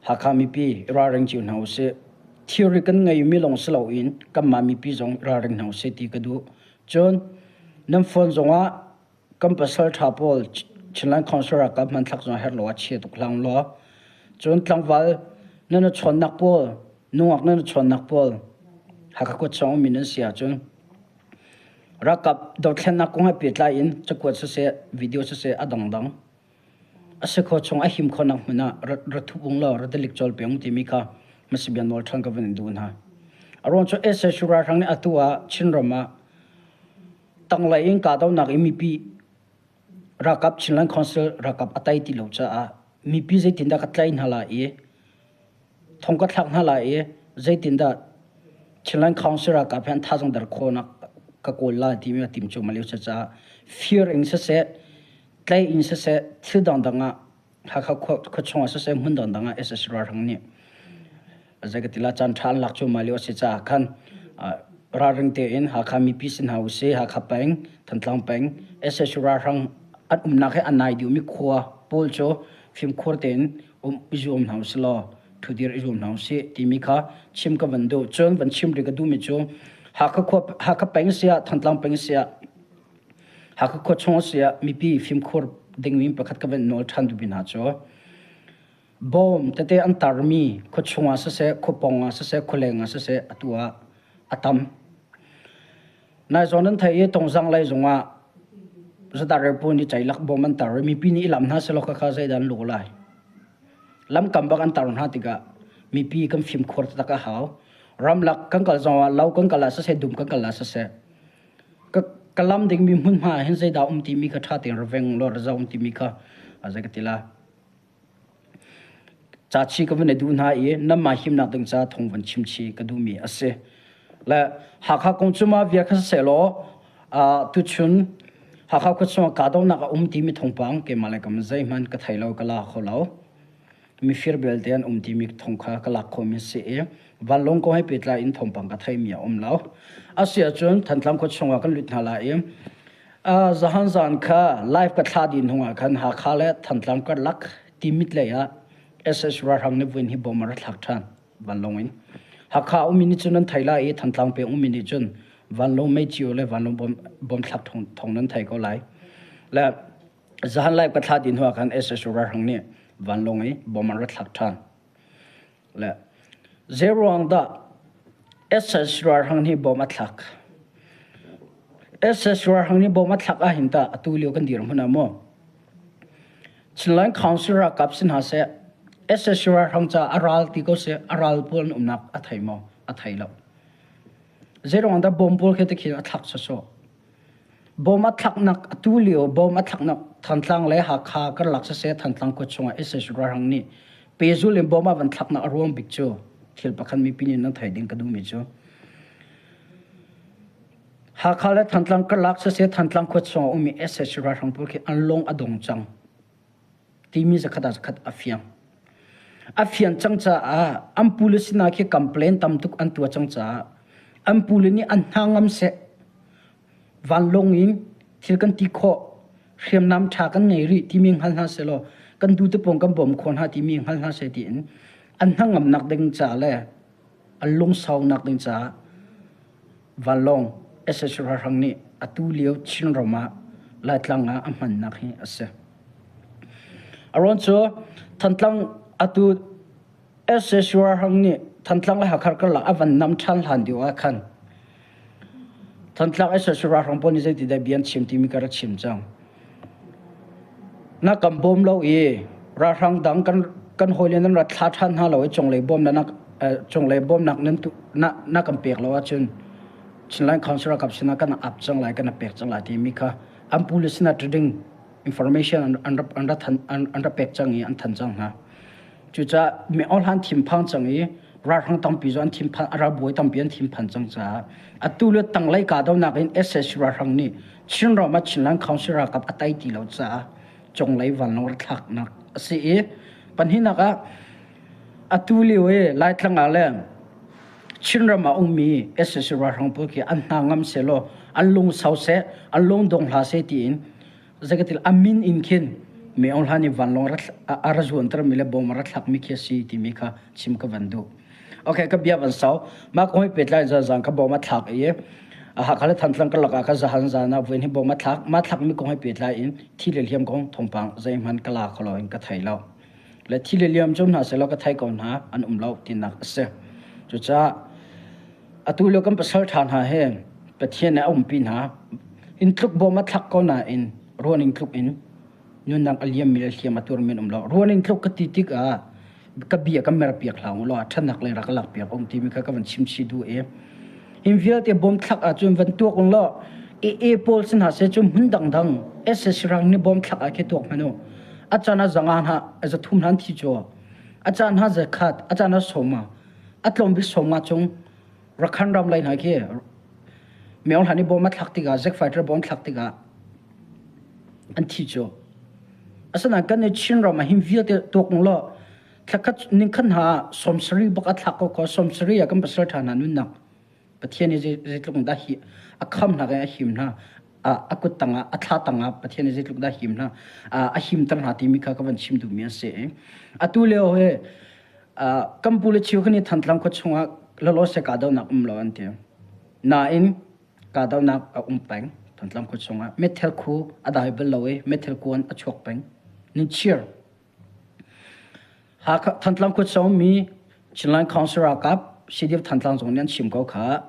Hakha mipi ralring cio hna usih. Thilri kan ngeimi lawng si loin kanmah mipi zong ralring hna usih ti ka duh. Cun nan phone zongah kan pasal ṭha pawl Chinland Council ralkap hmanthlak zong herh lo ah chia tuk hlah law. Cun tlangval nan i chawnnak pawl, nungak nan i chawnnak pawl Hakha khuachung ummi nan si ahcun ralkap dothlennak kong he pehtlai in cakuat siseh, video siseh a dangdang A si kho chung a him khawhnak hmun ah ra thup ung law ra dalik cawl pe ung timi kha hmasabia nawl ṭhan ka van in duh hna. A ruang cu SSU ralhrang nih atu ah Chinram ah tanglei in kahdohnak i mipi ralkap Chinland Council ralkap a tai ti lo caah mipi zeitindah ka tlai hna lai i thong ka thlak hna lai i zeitindah Chinland Council ralkap he an thazang der khawhnak ka kawl lai timi a tim cu malio caah fear in siseh Tlai in siseh, thil dangdang ah Hakha khuachung ah siseh, hmun dangdang ah sac ralhrang nih zei ka ti la caan ṭha an lak cuahmah lio a si caah khan ralring tein Hakha mipi si hna usih, Hakha peng, Thantlang peng, sac ralhrang an umnak he a nai deuhmi khua pawl cu fimkhur tein um i zuam hna usih law ṭhudir i zuam hna usih timi kha chim ka van duh. Cun van chim rih ka duhmi cu Hakha khua Hakha peng siah Thantlang peng siah Hakha khuachung a si ah mipi fimkhur dingmi pakhat ka van nawl ṭhan duhmi hna cu bawm tete an tarmi khuachung ah siseh, khuapawng ah siseh, khualeng ah siseh atu ah a tam. Nai zawn an thei i Tongzang lei zongah zadarel pawl nih ceilak bawm an tar i mipi nih i lam hna sehlaw khakha zeidah an lawh lai. Lamkam bak an tar hna tikah mipi kan fimkhur taktak a hau. Ramlak kan kal zongah lo kan kal ah siseh, dum kan kal ah siseh Ka lam dingmi hmunhma ah hin zeidah um timi kha ṭha tein ra veng law ra zoh timi kha zei ka ti la. Ca chi ka van i duh hna i nanmah himnak ding caah thawng van chim chi ka duhmi a si. Le Hakha kong cu mah vial kha siseh law tuchun Hakha khua chungah kahdohnak a um timi thawngpang keimah le kam zeihmanh ka thei lo ka la kho lo. Mifir belte an um timi thawng kha ka lak khawhmi a si i vanlawng kong he pehtlai in thawngpang ka theimi a um lo. A si ahcun Thantlang khua chungah kan lut hna lai i zahan zan kha live ka thlah dih hnuah khan Hakha le Thantlang karlak Timit lei ah SS ralhrang nih vui hi bom a ra thlak ṭhan vanlawng in. Hakha ummi nih cun an thei lai i Thantlang peng ummi nih cun vanlawng meicio le vanlawng bom thlak thawng nan thei ko lai. Le Zahan lai ka thlah dih hnuah khan SSU ralhrang nih vanlawng i bom an ra thlak ṭhan. Le zeiruang dah SS ralhrang nih bom a thlak? SS ralhrang nih bom a thlak ahhin tah atu lio kan dirhmun ah maw? Chinland Council ralkap si hna seh, SS ralhrang caah a ral ti ko seh, a ral pawl an umnak a thei maw? A thei lo. Zeiruang dah bom pawl khi tikhin a thlak sawsawh? Bawm a thlaknak atu lio bawm a thlaknak Thantlang le Hakha karlak siseh Thantlang khua chungah sac ralhrang nih pehzulh in bawm a van thlaknak a ruang bik cu thil pakhat mipi nih nan theih ding ka duhmi cu Hakha le Thantlang karlak siseh Thantlang khua chungah ummi sac ralhrang pawl khi an lung a dong cang timi zakhat ah zakhat a fiang. A fian cang caah an pule sinah khi complain tam tuk an tuah cang caah an pule nih an hna ngam seh vanlawng in thil kan ti khawh hriamnam ṭha kan ngei rih timi hngal hna sehlaw kan du te pawng kan bawm khawh hna timi hngal hna seh tiin an hnangamnak ding ca le an lungsaunak ding caah vanlawng sac ralhrang nih atu lio Chinram ah Laitlang ah a hmannak hi a si. A ruang cu Thantlang atu sac ralhrang nih Thantlang le Hakha karlak a van nam ṭhan hlan deuh ah khan Thantlang sac ralhrang pawl nih zeitidah bia an chim timi ka rak chim cang. Na kan bawm lo i ralhrang dang kan kan hawile nan rat thla ṭhan hna lo i cunglei bawmnak cunglei bawmnak nan tu na na kan pek lo ahcun Chinland Council ralkap sinah kan ap cang lai kan pek cang lai timi kha an pule sinah trading information an an an rak an rak pek cang i an than cang hna. Cucaah mi awhlan thinphang cang i ralhrang tampi cu an thinphan ralbawi tampi an thinphan cang caah atu le tanglei kahdohnak in sac ralhrang nih Chinram ah Chinland Council ralkap a tai ti lo caah cunglei vanlawng rak thlaknak a si i pahnihnak ah atu lio i Laitlang ah le Chinram ah ummi sac ralhrang pawl khi an hna ngam sehlaw an lungsau seh an lung dong hlah seh tiin zeikatil a min in khin Min Aung Hlaing nih vanlawng a ra zuantermi le bom a ra thlakmi khi a si timi kha chim ka van duh. Okay, ka bia van sau. Mah kong hi pehtlai zan ka bom a thlak i Hakha le Thantlang karlak ah ka zahan zan ah voin hi bom a thlak. Mah thlakmi kong he pehtlai in thi le hliam kong thawngpang zeihmanh ka la kho lo in ka thei lo. Le thi le liam cu hna sehlaw ka thei ko hna an um lo tinak a si. Cucaah atu lio kan pasal ṭha hna he Pathian nih a umpi hna. In tluk bawm a thlak ko nain ruan in tluk in nunnak a liammi le hliam a tuarmi an um lo. Ruan in tluk ka ti tikah ka bia ka merpiak hlah u law ṭhatnak lei rak ka lakpiak um timi kha ka van chim chih duh i hin vialte bawm thlak ahcun van tuak ung law AA pawl si hna seh cu hmun dangdang SSC rang nih bawm thlak ah khi tuak hmanh u. A caan ah zanga hna zathum hna an thi cu. A caan hna zakhat, a caan ah sawma. A tlawm bik sawma chung Rakhan ram lei hna khi Myo Hlan i bom a thlak tikah Zack fighter bom thlak tikah an thi cu. Asinain kan i Chin ram ah hin vialte tuak ung law thlakhat ningkhat hna sawmsarih bak a thlak ko ko sawmsarih ah kan pasal ṭha hna nunnak Pathian nih zeitluk in dah hi a kham hna a him hna a kut tangah a thla tangah Pathian nih zeitluk dah him hna a himter hna timi kha ka van chim duhmi a si. Atu lio hi kan pu le chiu khan i Thantlang khua chungah lalawse kahdohnak um lo an ti. Nain kahdohnak a um peng Thantlang khua chungah methel khu a dai bal lo i methel kuan a chuak peng. Nin chir Hakha Thantlang khua mi Chinland Council ralkap CDF Thantlang zong nih an chim ko kha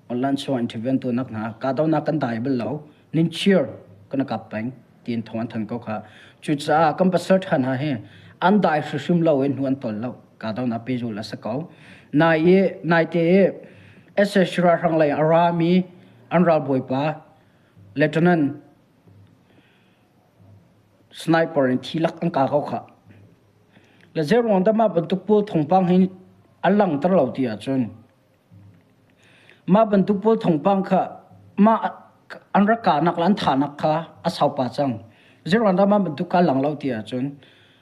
online chung interview an tuahnak hna kahdohnak kan dai bal lo nin chir kan kap peng tiin thawng an thanh ko kha cucaah kan pasal ṭha hna hi an dai hrimhrim lo in hnu an tol lo kahdohnak pehzul a si ko nai i naite i SSC ralhrang lei a rami an ralbawipa Lieutenant Sniper in thi lak an ka ko khah. Le zeiruang dah mah bantuk pawl thawngpang hi an langhter lo ti ahcun mah bantuk pawl thawngpang kha mah an rak kahnak le an thahnak kha a sau pah cang. Zeiruang dah mah bantuk kha a lang lo ti ahcun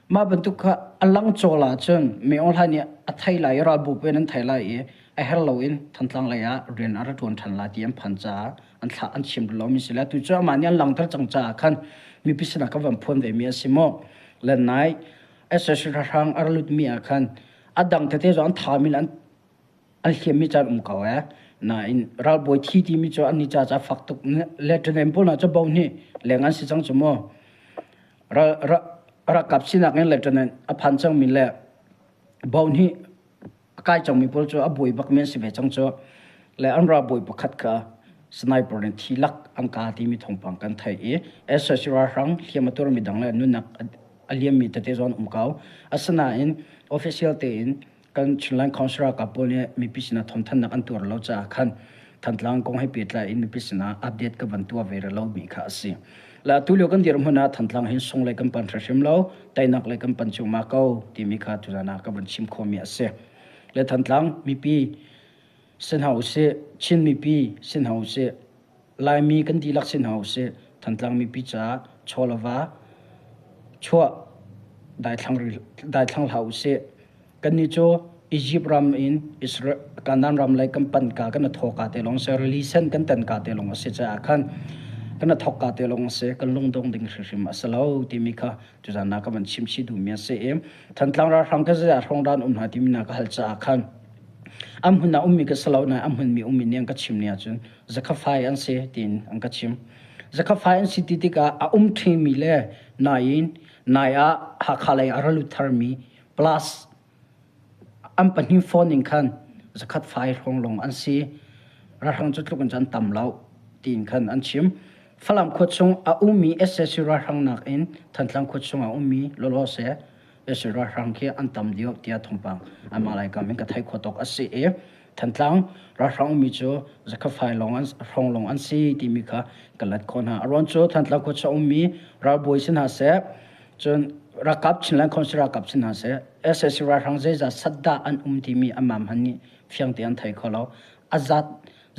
mah bantuk kha a lang cawl ahcun Min Aung Hlaing nih a thei lai i ralbu in an thei lai i a her loin Thantlang lei ah rian a ra ṭuan ṭhan lai ti an phan caah an thlah an chim lomi si le tu cu amah nih an langhter cang caah khan mipi sinah ka van phuan ve mi a si maw le nai SSC ralhrang a ra lutmi ah khan a dang tete zong an thami le an an hliammi caan um ko eh nain ralbawi thi timi cu an ni ca ca fak tuk lieutenant pawl hna cu bo hnih leng an si cang cu mu ralkap sinak in lieutenant a phan cangmi le bo hnih a kai cangmi pawl cu a buai bakmi an si ve cang cu le an ralbawi pakhat kha sniper in thi lak an ka timi thawngpang kan theih i SSC ralhrang hliam a tuarmi dang le nunnak a liammi tete zong an um ko asinain official tein kan Chinland Council ralkap pawl nih mipi sinah thawngthanhnak an tuar lo caah khan Thantlang kong he pehtlai in mipi sinah update ka van tuah ve rih lomi kha a si. Le atu lio kan dirhmun ah Thantlang hin sung lei kan pan hrimhrim lo, teinak lei kan pan cuahmah ko timi kha tuzan ah ka van chim khawhmi a si. Le Thantlang mipi si hna usih, Chin mipi si hna usih, Laimi kan dihlak si hna usih, Thantlang mipi caah chaw le va chuah daithlang hlah usih. Kannih cu Izipt ram in Israel, Kanaan ram lei kan panh ka kan i thawka te lawng si, rili sen kan tan ka te lawng a si caah khan kan i thawk ka te lawng a si, kan lungdong ding hrimhrim a si lo timi kha tuzan ah ka van chim chih duhmi a si i Thantlang ralhrang ka zeiah hrawng dah an um hna timi na ka hal caah khan an hmun ah ummi ka si lo nain an hmunmi ummi nih an ka chim ni ahcun zakhafai an si tiin an ka chim. Zakhafai an si ti tikah a um ṭhimi le nain nai ah Hakha lei a ra lut tharmi plus an pahnih phone in khan zakhat fai hrawng lawng an si ralhrang cu tluk in an tam lo tiin khan an chim Falam khua chung a ummi SAC ralhrang nakin Thantlang khua chung a ummi lawlawse SAC ralhrang khi an tam deuh tiah thawngpang anmah lai kam in ka theih khawh tawk a si i Thantlang ralhrang ummi cu zakhat fai lawng an hrawng lawng an si timi kha ka let khawh hna a ruang cu Thantlang khua chung ummi ralbawi si hna seh Cun ralkap Chinland Council ralkap si hna seh, sac ralhrang zeizat sat dah an um timi anmah hmanh nih fiang tein an thei kho lo. A zat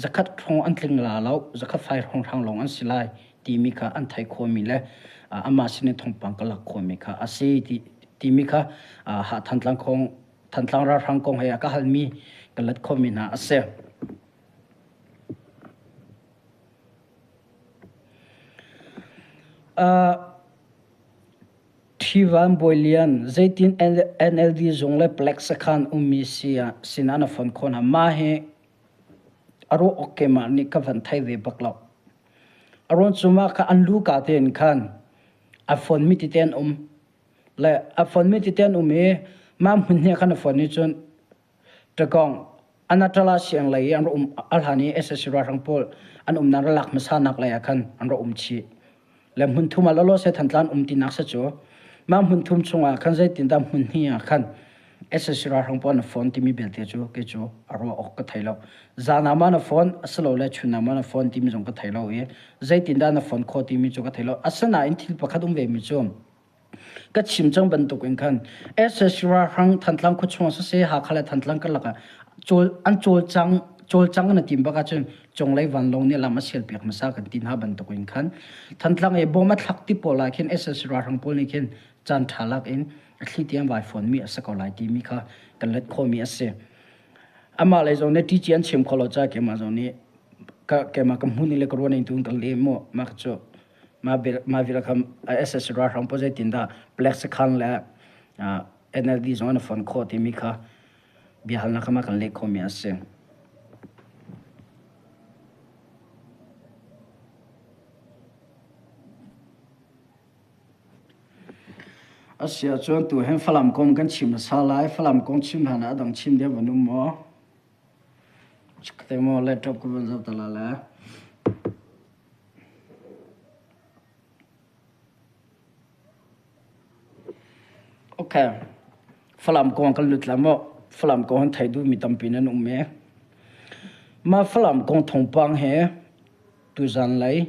zakhat hrawng an tling la lo, zakhat fai hrawnghrang lawng an si lai timi kha an theih khawhmi le amah sinin thawngpang ka lak khawhmi kha a si ti, timi kha ha Thantlang kong Thantlang ralhrang kong he a ka halmi ka let khawhmi hna a si. Uh, Ṭhivan Bawi Lian, zeitin NLD zung le palek sakhan ummi sinah na fon khawh hna? Mah hi a ruah awk keimah nih ka van thei ve bak lo. A ruang cu mah kha an luka tein khan a fonmi tete an um. Le a fonmi tete an um i mah hmun hnih khan a fon i cun Ṭakawng Anatala siang lei i an ra um a hlan i sac ralhrang pawl an umnak ra lak hmasa nak lei ah khan an ra um chih. Le hmun thum ah lawlaw se Thantlang um tinak si cu. Mah hmun thum chungah khan zeitindah hmun hnih ah khan sac ralhrang pawl an phone timi belte cu kei cu a ruah awk ka thei lo. Zan ah ma na phone asilole chun ah ma na phone timi zong ka thei lo i zeitindah na phone khawh timi cu ka thei lo. Asinain thil pakhat um ve mi cu Ka chim cang bantuk in khan sac ralhrang Thantlang khuachung ah siseh Hakha le Thantlang karlak ah cawl an cawlcang cawlcang na tim bak ahcun cunglei vanlawng nih lam a sialpiak hmasa kan ti hna bantuk in khan Thantlang i bom a thlak ti pawl ah khin sac ralhrang pawl nih khin caan ṭha lak in a thli tiang vai fawnmi a si ko lai timi kha kan let khawhmi a si. Amah lei zong nih ṭici an chim kho lo caah keimah zong nih ka keimah ka hmun le ka ruahning tu in ka leh mu mah cu Mah vial kha sac ralhrang pawl zeitindah palek sakhan le NLD zong an i fonh khawh timi kha biahalnak kha mah kan leh khawhmi a si. A si ahcun tu hin Falam kong kan chim hmasa lai. Falam kong chim hlan ah a dang chim deuh van um maw? Chikkate maw laptop ka van zoh ta la le. Okay. Falam kong kan lut la maw? Falam kong han thei duhmi tampi nan um e. Mah Falam kong thawngpang he tuzan lei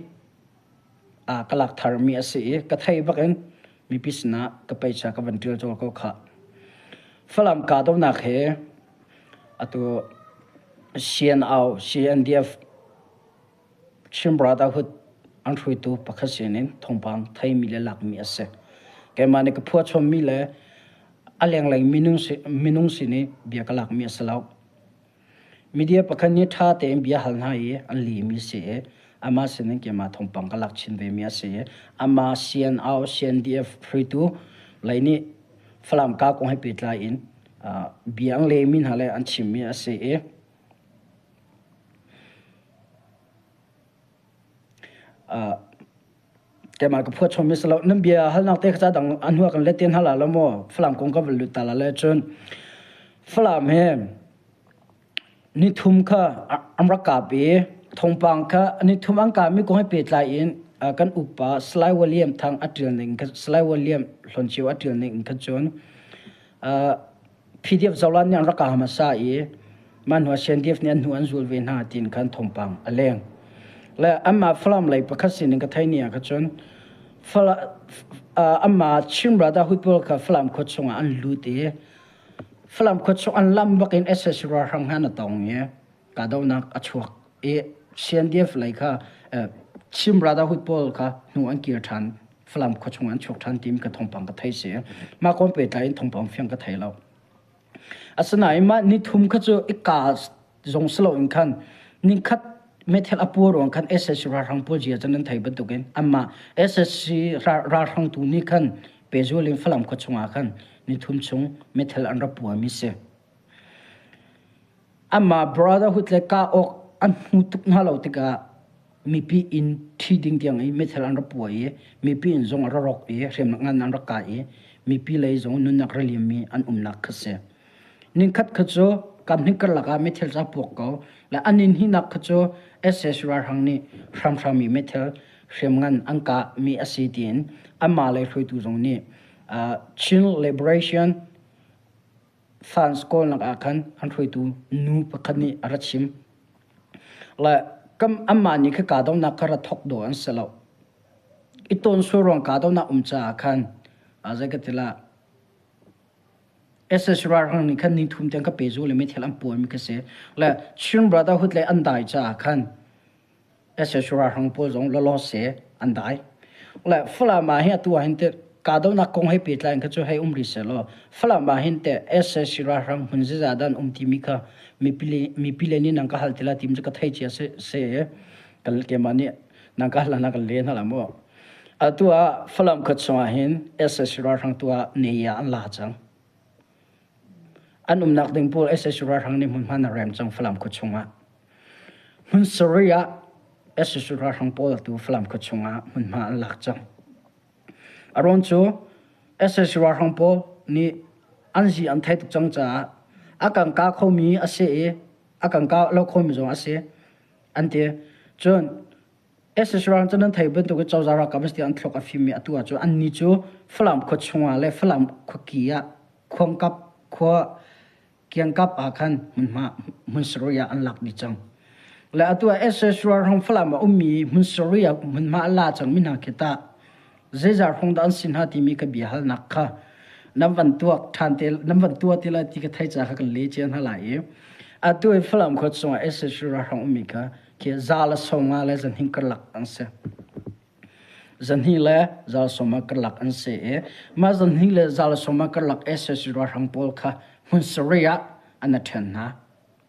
a ka lak tharmi a si i ka thei bak in mipi sinah ka peicha ka van ṭial cawl ko khah. Falam kahdohnak he atu CNO, CNDF Chin Brotherhood an hruaitu pakhat sinin thawngpang theimi le lakmi a si. Keimah nih ka phuahchommi le a lenglei minung, minung sin i bia ka lakmi a si lo. Media pakhat nih ṭha tein bia hal hna i an lehmi si i amah sinin keimah thawngpang ka lak chin vemi a si i amah CNO, CNDF hruaitu lei nih Falam ka kong he pehtlai in bia an lehmi hna le an chimmi a si i Keimah ka phuahchom mi si lo. Nan bia halnak te kha ca dang a hnu ah kan let te hna la lo maw? Falam kong ka van lut ta la le cun Falam he nithum kha an rak kap i thawngpang kha nithum an kah mi kong he pehtlai in kan upa Salai William Thang a ṭial ning kha Salai William Hlawncheu a ṭial ning kha cun PDF Zolan nih an rak kah hmasa i mah hnu ah CNDF nih an hnu an zul ve hna tiin khan thawngpang a leng. Le anmah Falam lei pakhat sinin ka theih ni ah kha cun anmah Chin Brotherhood pawl kha Falam khua chungah an lut i Falam khua chung an lam bak in sac ralhrang hna an tong i kahdohnak a chuak i CNDF lei kha Chin Brotherhood pawl kha hnu an kir ṭhan Falam khua chung an chuak ṭhan timi ka thawngpang ka thei si. Mah kong pehtlai in thawngpang fiang ka thei lo. Asinain mah nithum kha cu i ka zong si loin khan nikhat meithal a puar ruang khan sac ralhrang pawl zia cu nan thei bantukin anmah sac ralhrang tu nih khan pehzul in Falam khua chungah khan nithum chung meithal an rak puami si. Amah Brotherhood le kah awk an hmu tuk hna lo tikah mipi inn ṭhi ding tiang i meithal an rak puah i mipi inn zong a ra rawk i hriamnak ngan an rak kah i mipi lei zong nunnak ra liammi an umnak kha si. Ningkhat kha cu kamhnih karlak ah meithal ca puak ko le an inn hinak kha cu sac ralhrang nih hramhram i meithal hriamngan an kahmi a si tiin anmah lei hruaitu zong nih Chin Liberation France kawlnak ah khan an hruaitu nu pakhat nih a ra chim. Le kam anmah nih kha kahdohnak kha ra thawk dawh an si lo. I tawn sual ruang kahdohnak um caah khan zei ka ti lah sac ralhrang nih khan nithum tiang ka pe zu le meithal an puahmi kha si. Le Chin Brotherhood le an dai caah khan sac ralhrang pawl zong lawlaw se an dai. Le Falam ah hin atu ah hin teh kahdohnak kong he pehtlai in kha cu hei um rih sehlaw Falam ah hin teh sac ralhrang hmun zeizah dah an um timi kha mipi mipi le nih nan ka hal ti la tim cu ka thei cia se se kan keimah nih nan ka hal hlan ah kan len hna la mu. Atu ah Falam khua chungah hin sac ralhrang tu ah ne an la cang. An umnak ding pawl sac ralhrang nih hmunhma na rem cang Falam khua chungah. Hmun sarih ah sac ralhrang pawl tu Falam khua chungah hmunhma an lak cang. A rawn cu sac ralhrang pawl nih an zi an thei tuk cang caah a kan kah khomi a si i a kan kah lo khomi zong a si an ti. Cun sac ralhrang cu nan theih bantuk in cozah ralkap an si tiah an thluak a fimmi atu ahcun annih cu Falam khua chungah le Falam khuaki ah khuangkap khua kiangkap ah khan hmunhma hmun sarih ah an lak dih cang. Le atu ah sac ralhrang Falam ah ummi hmun sarih ah hmunhma an la cangmi hna khi tah zeizah hrawng dah an si hna timi ka bia halnak kha nan van tuak ṭhan te nan van tuah ti lai ti ka thei ca kha kan le cia hna lai i atu i Falam khua chungah sac ralhrang ummi kha khi za le 50 le zahnih karlak an si. Zahnih le zal sawma karlak an si i mah zahnih le zal sawma karlak sac ralhrang pawl kha hmun sarih ah an i ṭhen hna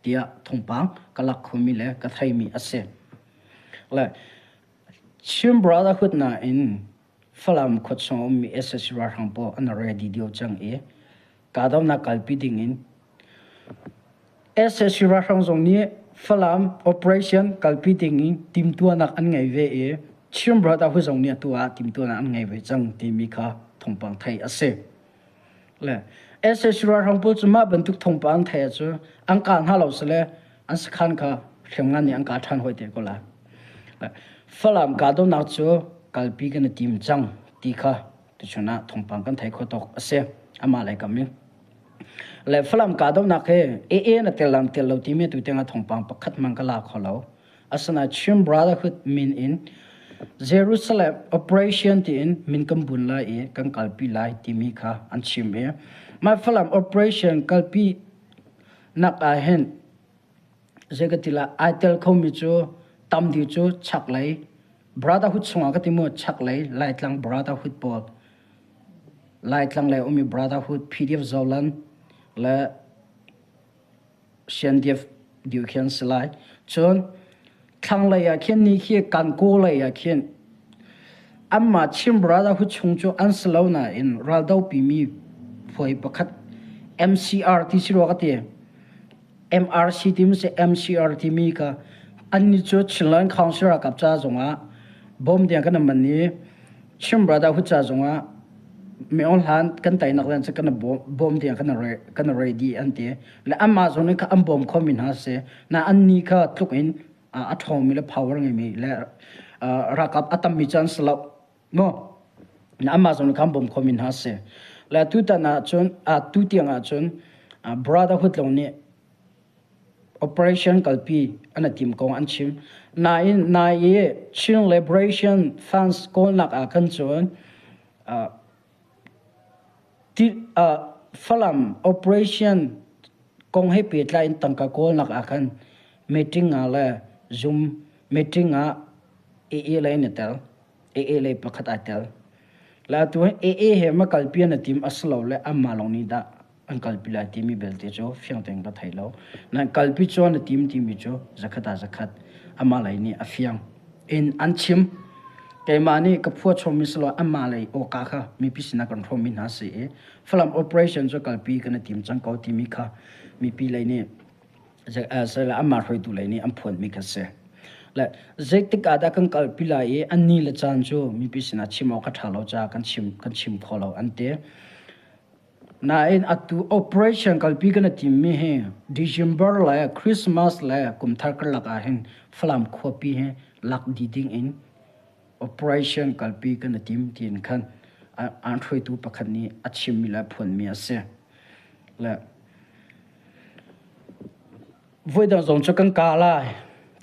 tiah thawngpang ka lak khomi le ka theimi a si. Le Chin Brotherhood nain Falam khuachung a ummi sac ralhrang pawl an ready dio cang i kahdohnak kalpi dingin Sac ralhrang zong nih Falam operation kalpi dingin timhtuahnak an ngei ve i Chin Brotherhood zong nih atu ah timhtuahnak an ngei ve cang timi kha thawngpang theih a si. Le sac ralhrang pawl cu mah bantuk thawngpang an theih ahcun an kah hna lo sile an sakhan kha hriamngan nih an kah ṭhan hoi te ko lai. Falam kahdohnak cu kalpi kan i tim cang ti kha tuchun ah thawngpang kan theih khawh tawk a si. Amah lei kam in. Le Falam kahdohnak hi AA na tel lang tel lo timi tu tiang ah thawngpang pakhat hmanh ka la kho lo. Asinain Chin Brotherhood min in Jerusalem Operation tiin min kan bun lai i kan kalpi lai timi kha an chim i mah Falam Operation kalpi nak ah hin zei ka ti lai ai tel khomi cu tam deuh cu chaklei Brotherhood chungah ka ti mu chaklei Laitlang Brotherhood pawl Laitlang lei ummi Brotherhood PDF Zoland le CNDF deuh khi an si lai. Cun thlanglei ah khin ni khi Kankaw lei ah khin anmah Chin Brotherhood chung cu an si lo nain raldopi mi phuai pakhat MCR ti si rua ka ti. MRC timi si MCR timi kha annih cu Chinland Council ralkap ca zongah bawm tiang kan man i Chin Brotherhood ca zongah Myo Hlan kan teinak len cu kan bawm tiang kan kan ready an ti. Le anmah zong nih kha an bawm khomi hna si. Na annih kha tluk in a ṭhawngmi le power ngeimi le ralkap a tammi cu an si lo. Maw? Amah zong nih khan bawm khomi hna si. Le tutan ahcun tu tiang ahcun Brotherhood lawng nih operation kalpi an i tim kong an chim. Nain nai i Chin Liberation Funds kawlnak ah khan cun Falam operation kong he pehtlai in tangka kawlnak ah khan meeting ah le Zoom meeting ah AA lei an i tel. AA lei pakhat ai tel. Le atu hi AA he ma kalpi an i tim a si lo le anmah lawng nih dah an kalpi lai timi belte cu fiang tein ka thei lo. Nan kalpi cu an i tim timi cu zakhat ah zakhat amah lei nih a fiang in an chim. Keimah nih ka phua chommi si lo anmah lei awka kha mipi sinah kan hrawmmi hna si i Falam operation cu kalpi kan i tim cang ko timi kha mipi lei nih amah hruaitu lei nih an phuanmi kha si. Le zeitik ah dah kan kalpi lai i an ni le caan cu mipi sinah chim awk a ṭha lo caah kan chim kan chim kho lo an ti. Nain atu operation kalpi kan i timmi hi December le Christmas le kumthar karlak ah hin Falam khuapi hi lak dih ding in operation kalpi kan i tim tiin khan an hruaitu pakhat nih a chimmi le a phuanmi a si. Le Voidang zong cu kan kah lai,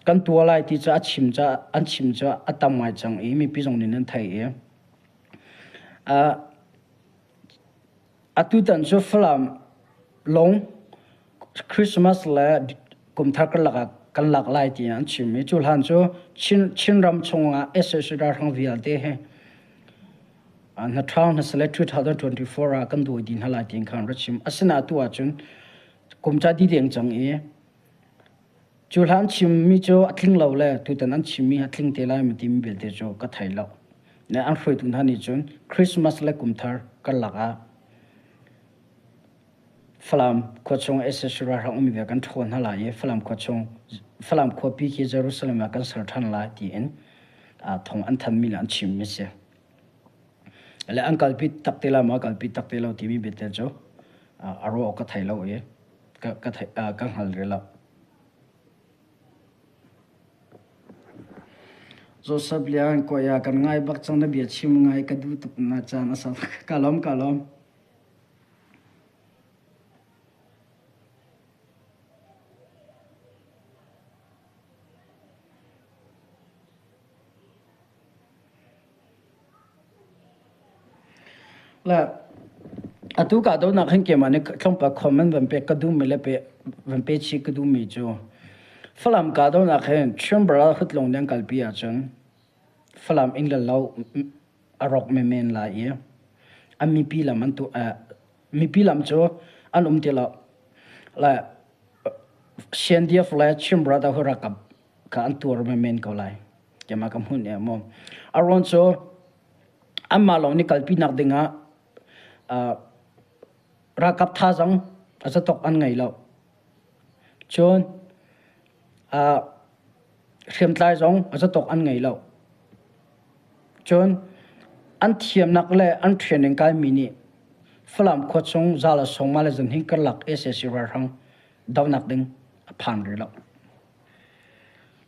kan tuah lai ti cu a chim cu an chim cu a tam ngai cang i mipi zong nih nan theih i uh, atutan cu Falam lawng Christmas le kumthar karlak ah kan lak lai ti an chim i cu hlan cu Chin Chinram chungah sac ralhrang vialte he hna ṭhawng hna sile 2024 ah kan dawi dih hna lai tiin khan ra chim. Asinain atu ahcun kum ca di deng cang i cu hlan chimmi cu a tling lo le tutan an chimmi a tling te lai ma timi belte cu ka thei lo. Le an hruaitu hna nih cun Christmas le kumthar karlak ah Falam khua chung sac ralhrang ummi vialte kan ṭhawl hna lai i Falam khua chung Falam khuapi khi Jerusalem ah kan ser ṭhan lai tiin thong an thanmi le an chimmi a si. Le an kalpi tak te lai maw kalpi tak te lo timi biate cu a ruah awk ka thei lo i ka, ka, thei, ka hngal rih lo. Joseph Lian Kawia kan ngai bak cang na bia chim ngai ka duh tuk na caan a sau. Ka lawm ka lawm. Le atu kahdohnak hin keimah nih tlawmpal comment van pek ka duhmi le pe van pe chih ka duhmi cu Falam kahdohnak hin Chin Brotherhood lawng nih an kalpi ahcun Falam inn le lo a rawk menmen lai i an mipi lam an tu mipi lam cu an um ti lo. Le CNDF le Chin Brotherhood ralkap kha an tuar menmen ko lai. Keimah ka hmun e maw. A ruang cu anmah lawng nih kalpinak dingah ralkap thazaang a zatok an ngei lo. Cun hriamtlai zong a zatok an ngei lo. Cun an thiamnak le an training kaimi nih Falam khua chung Zala Songma le Zanhing karlak sac ralhrang dohnak ding a phan rih lo.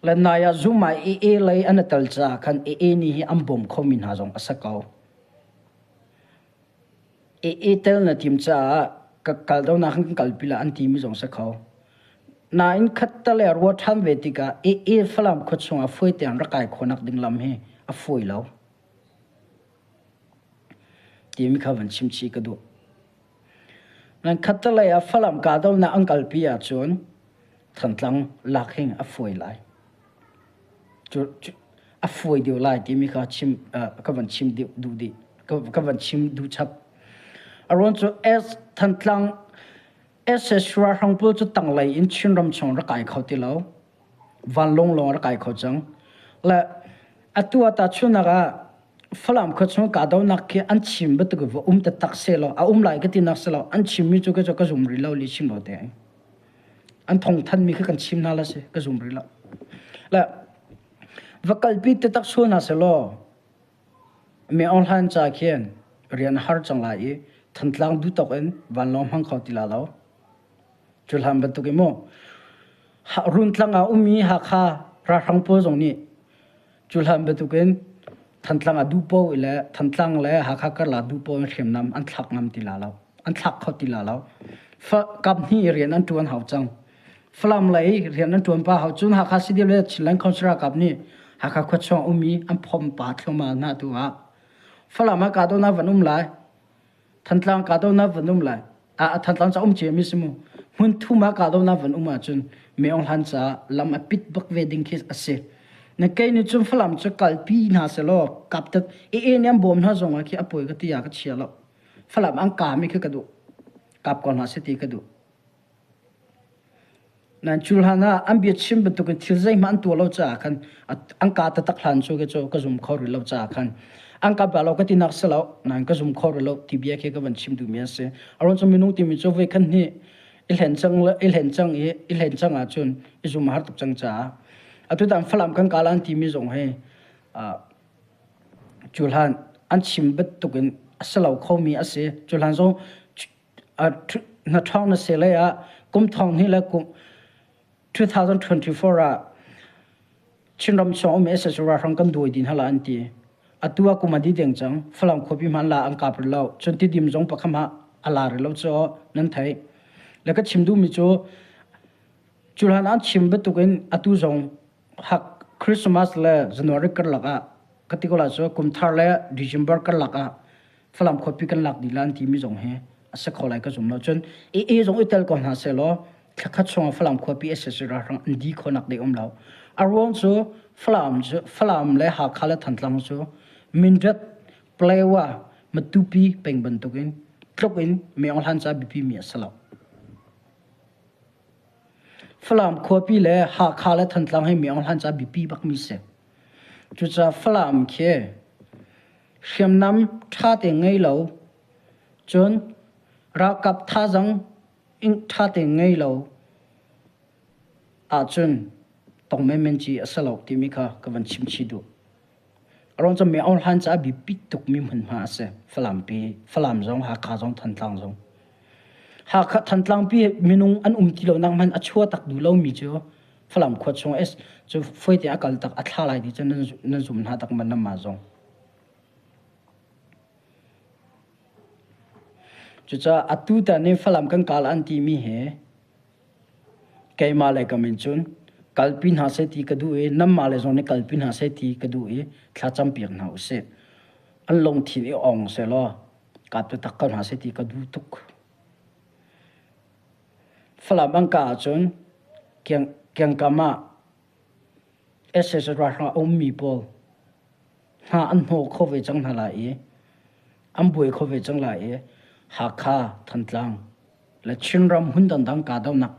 Le nai ah Zoom ah AA lei an i tel caah khan AA nih hi an bawm khomi hna zong a si ko. AA tel na tim caah ka kal donak kan kalpi la an timi zong si kho. Nain khat le rua ṭhan ve tikah AA Falam khua chungah fuai tiang rak kai khawhnak ding lam hi a fawi lo. Timi kha van chim chih ka duh. Nan khattelei ah Falam kahdohnak an kalpi ahcun Thantlang lak hin a fawi lai. Cu, cu a fawi deuh lai timi kha chim ka van chim deuh duh dih. Ka, ka van chim duh chap. A ruang cu S Thantlang SS ralhrang pawl cu tanglei in Chinram chung rak kai kho ti lo. Vanlawng lawng rak kai kho cang. Le atu ah tahchunhnak ah Falam khua chung kahdohnak khi an chim bantuk va um taktak selaw a um lai ka ti nak selaw an chimmi cu ka zum rih lo li chim lo te an thong thanmi khi kan chim hna la si ka zum rih lo le va kalpi taktak sual hna selaw me Aung Hlan ca khian rian har cang lai i Thantlang duhtok in vanlawng hmang kho ti la lo cu hlan bantuk i mu Runtlang ah ummi Hakha ralhrang pawl zong nih Cu hlan bantukin Thantlang ah duhpoh le Thantlang le Hakha karlak duhpoh in hriamnam an thlak ngam ti la lo. An thlak kho ti la lo. Kap hnih rian an ṭuan hau cang. Falam lei rian an ṭuan pa hau cun Hakha CDF le Chinland Council ralkap nih Hakha khuachung ummi an phom pa thluahmah hna tu ah Falam ah kahdohnak van um lai. Thantlang kahdohnak van um lai. A Thantlang ca um cia mi si mu. Hmun thum ah kahdohnak van um ahcun Me Aung Hlan caah lam a pit bak ve ding khi a si. Na kei nih cun Falam cu kalpi hna selaw kap tat e e nih an bawm hna zong ah khi a pawi ka ti ah ka chia lo. Falam an ka mi khi ka duh. Kap ko hna seh ti ka duh. Nan cu hlan ah an biachim bantukin thil zeihmanh an tuah lo caah khan an kaa taktak hlan cu cu ka zum kho rih lo caah khan an ka bia lo ka tinak si lo nain ka zum kho rih lo ti bia khi ka van chim duhmi a si. A ruang cu minung timi cu voi khan hnih i hlen cang le i hlen cang i i hlen cang ahcun i zum a har tuk cang caah atu tan Falam kan kaal an timi zong hi cu hlan an chim bantukin a si lo khomi a si. Cu hlan zong na ṭhawng na si lei ah kum thong hnih le kum 2024 ah Chinram chung um SSU ralhrang kan duai din hala an ti. Atu ah kum a di deng cang. Falam khuapi hman la an kap rih lo. Cun Tidim zong pakham ah a la rih lo cu nan theih. Le ka chim duhmi cu cu hlan an chim bantukin atu zong hak Christmas le January karlak ah ka ti ko la cu kum thar le December karlak ah Falam khuapi kan lak dih la an timi zong hi a si kho lai ka zum lo. Cun AA zong i tel ko hna sehlaw thlakhat chungah Falam khuapi SSC ralhrang an di khawhnak ding um lo. A ruang cu Falam cu Falam le Hakha le Thantlang cu Mindat, Palewa, Matupi peng bantukin tluk in Myeong Hlan ca biapi mi a si lo. Falam khuapi le Hakha le Thantlang hi Myeong Hlan ca biapi bakmi si. Cucaah Falam khi. Hriamnam ṭha te ngei lo cun ralkap thazaang ṭha te ngei lo ahcun tong menmen ci a si lo timi kha ka van chim chih duh. Aruang cu Myo Hlan caah biapi tukmi hmunhma a si. Falam pi, Falam zong, Hakha zong, Thantlang zong. Hakha Thantlang pi minung an um ti lonak hmanh a chua tak duh lomi cu Falam khua chung es cu fuaite a kal tak a thla lai ti cu nan nan zum hna tak man nan zong. Cucaah atu tan in Falam kan kal an timi he Keimah le ka min cun kalpi hna seh ti ka duh i nanmah le zong nih kalpi hna seh ti ka duh i thla campiak hna u sih. An lungthin i ong sehlaw kaa biatak ko hna seh ti ka duh tuk. Falam an kah ahcun kiangkam ah SS ralhrang a ummi pawl hna an hnawh kho ve cang hna lai i an buai kho ve cang lai i Hakha, Thantlang le Chinram hmun dangdang kahdohnak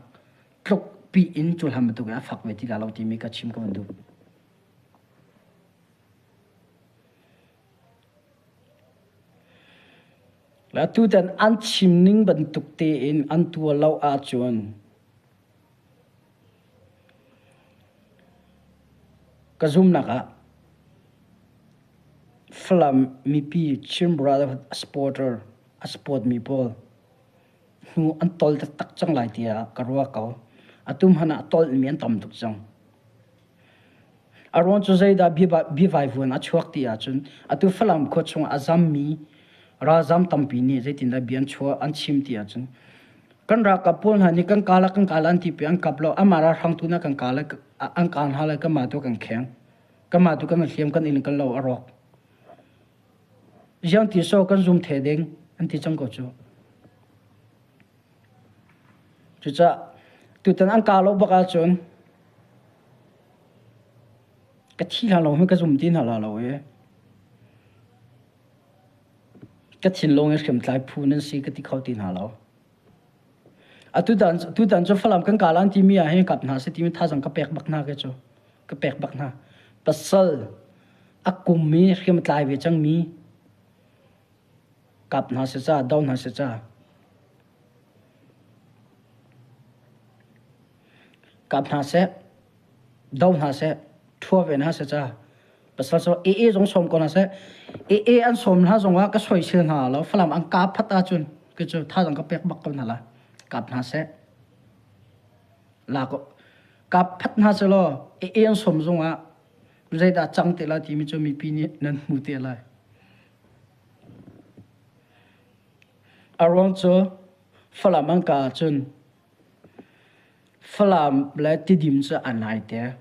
tluk pi in cuhlan bantuk in a fak ve ti la lo timi ka chim ka van duh. Le tutan an chim ning bantuk tein an tuah lo ahcun ka zumnak ah Falam mipi Chin Brotherhood supporter a support mi pawl hnu an tol taktak cang lai tiah ka ruah ko. Atu hmanh ah tolmi an tam tuk cang. A ruang cu zeidah biavaivuan a chuak ti ahcun atu Falam khua chung a zammi ralzam tampi nih zeitindah bia an chuah an chim ti ahcun kan ralkap pawl hna nih kan kala kan kala an ti pi an kap lo amah ralhrang tu na kan kala an kal hna lai kanmah tu kan kheng kanmah tu kan hliam kan inn kan lo a rawk Ziang ti so kan zum the ding an ti cang ko cu. Cucaah tutan an ka lo bak ahcun ka thi hna lo hi ka zum ti hna la lo e. Ka thinlung i hriamtlai phu nan si ka ti kho ti hna lo. Atutan tutan cu Falam kan kalan timi ah hin kap hna se timi thazang ka pek bak hna ke cu. Ka pek bak hna. Pasal a kum i hriam tlai ve cangmi kap hna si ca, do hna si ca. Kap hna seh, do hna seh, ṭhua ve hna seh ca. Pasal so AA zong sawm ko hna seh. AA an sawm hna zong ah ka soisel hna lo. Falam an kap phat ahcun ke cu thazang ka pek bak ko hna la. Kap hna seh. La ko kap phat hna seh law AA an sawm zong ah zeidah cang te lai timi cu mipi nih nan hmu te lai. A ruang cu Falam an ka ahcun Falam le Tidim cu a nai te.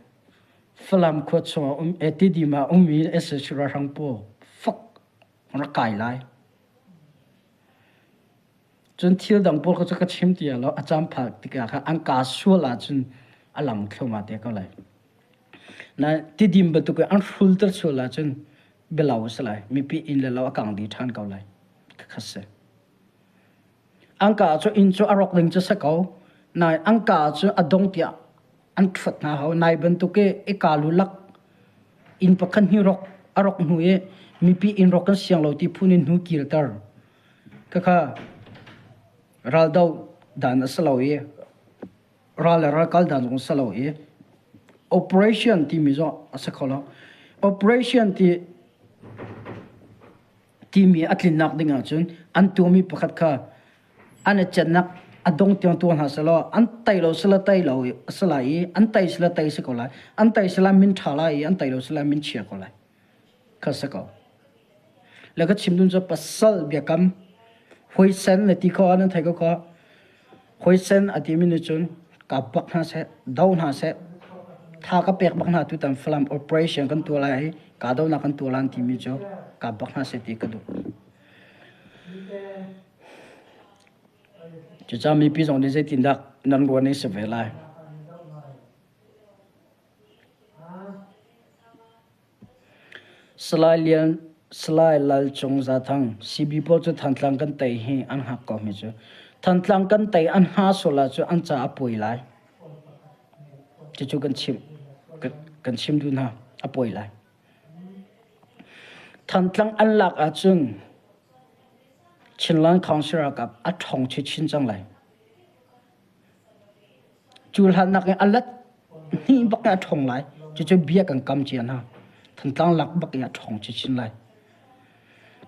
Falam khua chungah um e Tidim ah ummi SH ralhrang pawl fak rak kai lai. Cun thil dang pawl kha cu ka chim ti lo a caan phak tikah khan an kaa sual ahcun a lang thluahmah te ko lai. Na Tidim bantuk in an hrulter sual ahcun bialo a si lai. Mipi inn le lo a kang dih ṭhan ko lai. Khakha si. An kaa cu inn cu a rawk ding cu si ko. Nain an kaa cu a dong tiah an ṭhuat hna hau. Nai bantuk i i kaalu lak inn pakhat hni rawk a rawk hnu i mipi inn rawk kan siang lo ti phun in hnu kirter. Khakha raldo dan a si lo i ral le ral kal dan zong a si lo i operation timi zong a si kho lo. Operation ti timi a tlinnak ding ahcun an tuahmi pakhat kha an i cennak a dong tiang tuah hna selaw an tei lo sila tei lo a si lai i an tei sila tei si ko lai an tei sila min ṭha lai i an tei lo sila min chia ko lai kha si ko le ka chim dun cu pasal biakam huaisen le ti kho nan thei ko kha Huaisen a timi nih cun kap bak hna seh, do hna seh, tha ka pek bak hna tutan Falam operation kan tuah lai i kahdohnak kan tuah lan timi cu kap bak hna seh ti ka duh. Cucaah mipi zong nih zeitindah nan ruah ning si ve lai. Salai Lian, Salai Lal Cung Zathang, CB pawl cu Thantlang kan tei hi an hngak ko mi cu. Thantlang kan tei an hngah sual ahcun an ca a puai lai. Cucu kan chim kan chim duh hna a puai lai. Thantlang an lak ahcun Chinland Council ralkap a ṭhawng chinchin cang lai. Cu hlan nakin a let hnih bak in a ṭhawng lai. Cucu bia kan kam cia hna. Thantlang lak bak in a ṭhawng chinchin lai.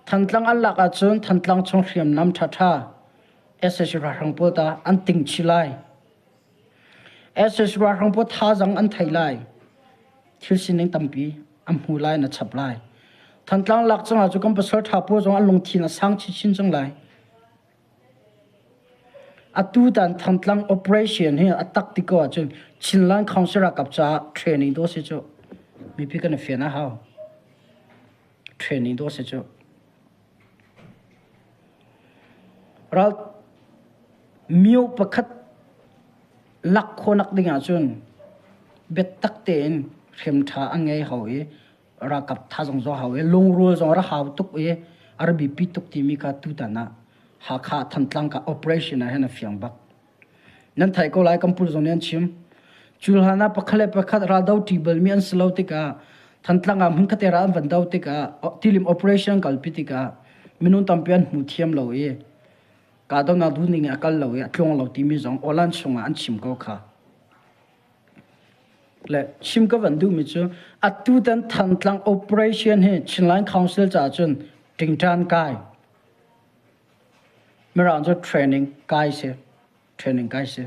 Thantlang an lak ahcun Thantlang chung hriamnam ṭhaṭha sac ralhrang pawl ta an ting chih lai. Sac ralhrang pawl thazaang an thei lai. Thil sining tampi an hmu lai na chap lai. Thantlang lak cang ahcun kan pasal ṭha pawl zong an lungthin a sang chinchin cang lai. Atutan Thantlang operation hi a tak ti ko ahcun Chinland Council ralkap caah training dawh si cu. Mipi kan i fian a hau. Training dawh si cu. Ral mio pakhat lak khawhnak ding ahcun biatak tein hriam ṭha an ngei hau i ralkap tha zong zong hau i lungrual zong ra hau tuk i a ra biapi tuk timi kha tutan ah Hakha Thantlang ka operation ah hin a fiang bak. Nan theih ko lai kan pu zong nih an chim. Cu hlan ah pakhat le pakhat raldo ṭi balmi an si lo tikah Thantlang ah hmunkhat ral an van do tikah tilim operation kalpi tikah minung tampi an hmu thiam lo i kahdohnak duhning in a kal lo i a tluang lo timi zong aw-lan chungah an chim ko kha. Le chim ka van duhmi cu atutan Thantlang operation hi Chinland Council caah cun ṭingṭan kai Mirang cu training kai si. Training kai si.